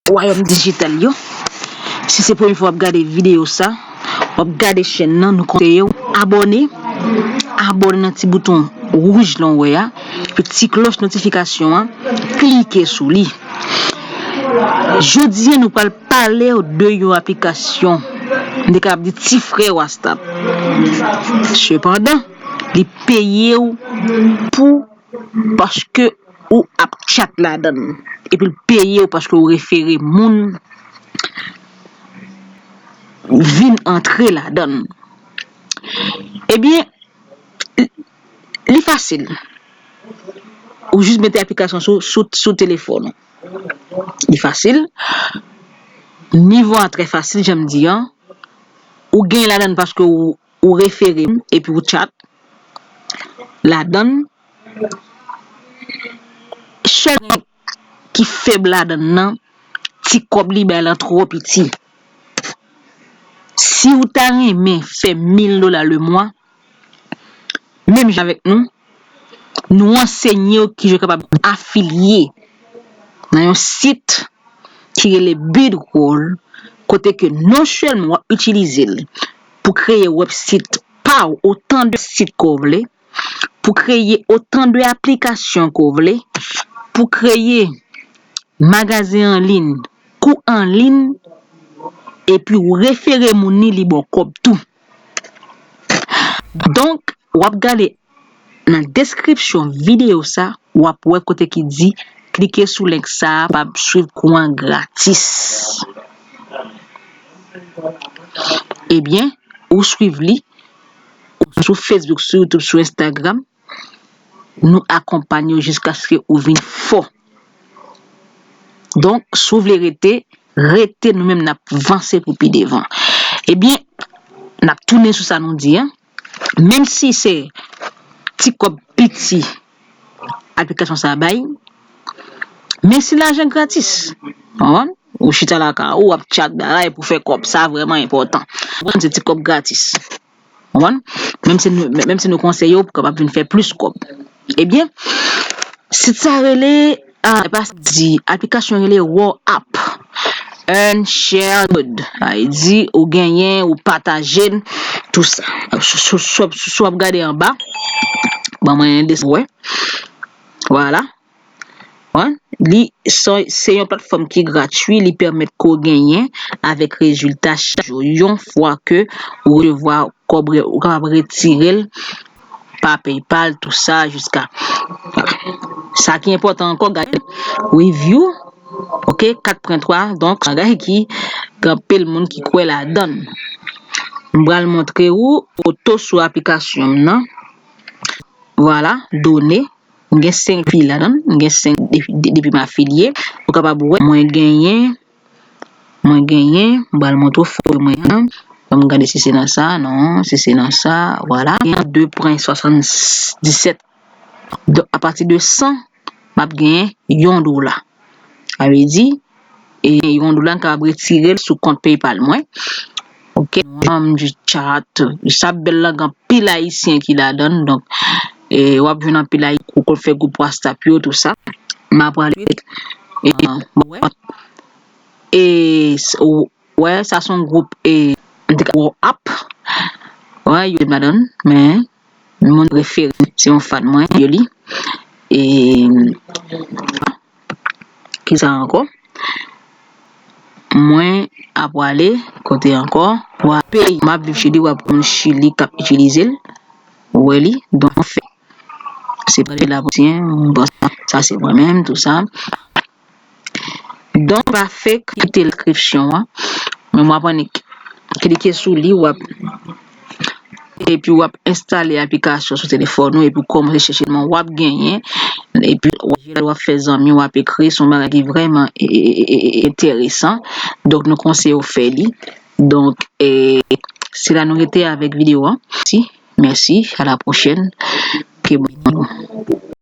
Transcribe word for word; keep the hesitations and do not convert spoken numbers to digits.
Wayòm Dijital yo. Si se premye fwa w ap gade videyo sa, w ap gade chèn nan, nou konseye w abòne. Abòne nan ti bouton wouj lan w wè a, epi ti klòch notifikasyon an, klike sou li. Jodi a, nou pral pale w de yon aplikasyon, m te kapab di ti frè WhatsApp. Sepandan, li peye w pou paske ou ap tchat ladan l. Epi l peye w paske ou refere moun vin antre ladan l. Ebyen, li fasil. Ou jis mete aplikasyon sou, sou, sou telefòn ou. Li fasil. Nivo a trè fasil, jan m di an. Ou gen ladan l paske ou, ou refere m epi ou tchat ladan l. Sèl ki fèb ladan l nan, ti kòb li bay lan twò piti. Si ou ta renmen fè mil dola le mwa, menm jan avèk nou, nou ansenye w kijan w kapab afilye nan yon sit ki rele Bidroll, kote ke non sèlman w ap itilize l pou kreye website pa w, otan de sit ke w vle, pou kreye otan de aplikasyon ke w vle, pou kreye magazen an liy, kou an liy, epi w refere moun ni li ba w kòb tou. Donk, w ap gade nan deskripsyon videyo sa, w ap wè kote ki di klike sou link sa a, w ap swiv kou an gratis. Ebyen, ou swiv li, sou Facebook, sou YouTube, sou Instagram, nou akonpanye w jiskaske ou vin fò. Donk, si w vle rete, rete, nou menm n ap vanse pou pi devan. Ebyen, n ap tounen sou sa nou di an. Menm si se ti kòb piti aplikasyon sa a bay, men se lajan gratis. Konprann? Ou chita lakay ou, w ap tchat bagay pou fè kòb. Sa vrèman enpòtan. Konprann? Se ti kòb gratis. Konprann? Menm si nou, menm si nou konseye w pou kapab vin fè plis kòb. Ebyen, sit sa rele, a, pa di, aplikasyon rele Raw App. Earn, share, download. Sa vle di, ou genyen, ou pataje l, tou sa. Si w ap gade anba, ban mwen desen, wè. Vwala. Wi, li se, se yon platfòm ki gratui, li pèmèt ke w genyen avèk rezilta chak jou. Yon fwa ke ou resevwa kòb, ou kapab retire l pa PayPal, tou sa, jiska. Vwala. Sa ki enpòtan ankò, gade review, ok, kat pwen twa, donk, bagay ki gen anpil moun ki kwè ladan l. M pral montre ou foto sou aplikasyon m nan. Vwala, done. M gen senk fi ladan l, m gen senk depi, de-, depi m afilye. Ou kapab wè, mwen genyen, mwen genyen, m pral montre w foto mwen an. Ban m gade si se nan sa, non, si se nan sa, vwala. Gen de pwen swasanndisèt. Donk, apati de san, m ap genyen yon dola. Sa vle di, e yon dola m kapab retire l sou kont PayPal mwen. Ok, m di chat, sa bèl la, gen anpil ayisyen ki ladan l, donk, e, w ap jwenn anpil ayisyen, ou konn fè gwoup WhatsApp yo, tou sa. M ap prale, e, bon, e, s-, ou, wè, sa se yon gwoup, e, m te ka, WhatsApp. Wè, yo te ladan l, men, moun prefere m, se yon fan mwen, yo li. E, ki sa ankò? Mwen ap prale kote ankò? Wa peyi, m ap viv Chili, w ap konn Chili k ap itilize l. Ou wè li, donk, fè. Se pa de la, bon, sa se mwen menm, tou sa. Donk, pa fè kite deskripsyon an. Men w ap annik klike sou li, w ap, epi w ap enstale aplikasyon sou telefòn ou, epi w kòmanse chèche, men w ap genyen, epi w ap fè zanmi, w ap ekri, se yon bagay ki vrèman e, e, e, e, e, enteresan. Donk, nou konseye w fè li. Donk, e, se la nou rete avèk videyo an. Mèsi, mèsi, à la prochaine. Ke Bondye beni nou.